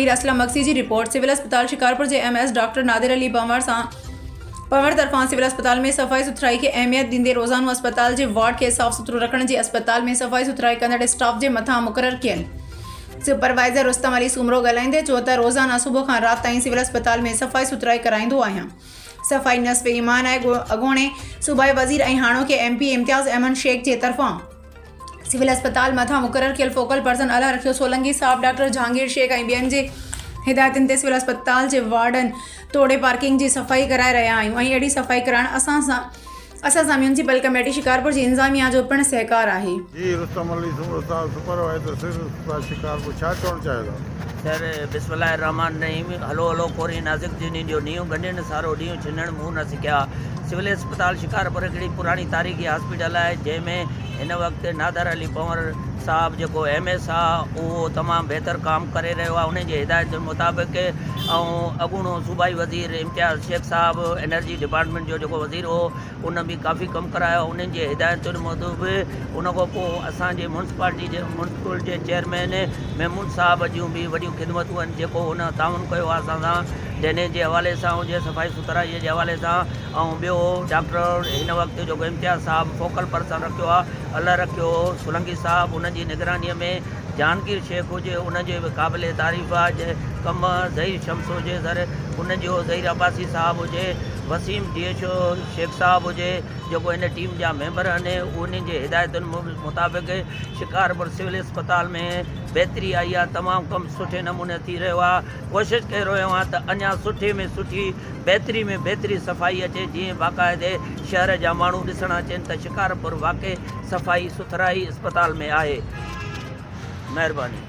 مير اسلم مگسي جي report, civil اسپتال شڪارپور جي M S doctor Nadir Ali Panhwar سان پنهور طرفان سول اسپتال ۾ صفائي سٿرائي کي اهميت ڏيندي روزانو اسپتال جي وارڊ کي صاف سٿرو رکڻ جي اسپتال ۾ صفائي سٿرائي ڪندڙ اسٽاف جي مٿان مقرر ڪيل سپروائيزر رستم علي سومرو ڳالهائيندي چيو ته روزانه صبح کان رات تائين سول اسپتال ۾ صفائي سٿرائي ڪرائيندو آهيان صفائي نصف ايمان آهي اڳوڻي صوبائي وزير ۽ هاڻوڪي ايم پي امتياز احمد شيخ جي طرفان سول اسپتال مٿان مقرر ڪيل فوڪل پرسن الله رکيو سولنگي صاحب، ڊاڪٽر جهانگير شيخ ۽ ٻين جي هدايتن تي سول اسپتال جي وارڊن توڙي پارڪنگ جي صفائي ڪرائي رهيا آهيون ۽ اهڙي صفائي ڪرائڻ اسان سان اسان سان ميونسپل ڪميٽي شڪارپور جي انتظاميا جو پڻ سهڪار آهي. جي رستم علي سومرو صاحب سپروائيزر سول اسپتال شڪارپور ڇا چوڻ چاهيو ٿا؟ سر بسم الله الرحمٰن الرحيم هلو هلو ڪوري نازڪ جني جو نينهن ڳنڍين سارو ڏينهن ڇنڻ مون نه سکيا سول اسپتال شڪارپور هڪڙي پراڻي تاريخي هاسپيٽل آهي جنهن ۾ هن وقت نادر علي پنهور صاحب جيڪو ايم ايس آ اهو تمام بهتر ڪام ڪري رهيو آهي انهن جي هدايتن مطابق ۽ اڳوڻو صوبائي وزير امتياز شيخ صاحب انرجي ڊپارٽمينٽ جو جيڪو وزير هو ان به ڪافي ڪم ڪرايو انهن جي هدايتن موجب ان کان پوء اسان جي ميونسپالٽي جي ميونسپل جي چيئرمين محمود صاحب جون به وڏيون خدمتون آهن جيڪو ان تعاون ڪيو آهي اسان سان ڊرينيج جي حوالي سان هجي صفائي سٿرائي جي حوالي سان ۽ ٻيو ڊاڪٽر هن وقت جيڪو امتياز صاحب فوڪل پرسن رکيو آ الله رکيو سولنگي صاحب ان جي نگراني ۾ جهانگير شيخ هجي ان جي به قابل تعريف آ جنهن ڪم ظهير شمس هجي سر ان جو ظهير عباسي صاحب هجي Waseem D H O Sheikh صاحب هجي جيڪو هن ٽيم جا ميمبر آهن انهن جي هدايتن مطابق شڪارپور سول اسپتال ۾ بهتري آئي آ تمام ڪم سٺي نموني ٿي رهيو آ ڪوشش ڪري رهيو آهيان ته اڃا سٺي ۾ سٺي بهتري ۾ بهتري صفائي اچي جيئن باقاعدي شهر جا ماڻهو ڏسڻ اچن ته شڪارپور واقعي صفائي سٿرائي اسپتال ۾ آهي. مهرباني.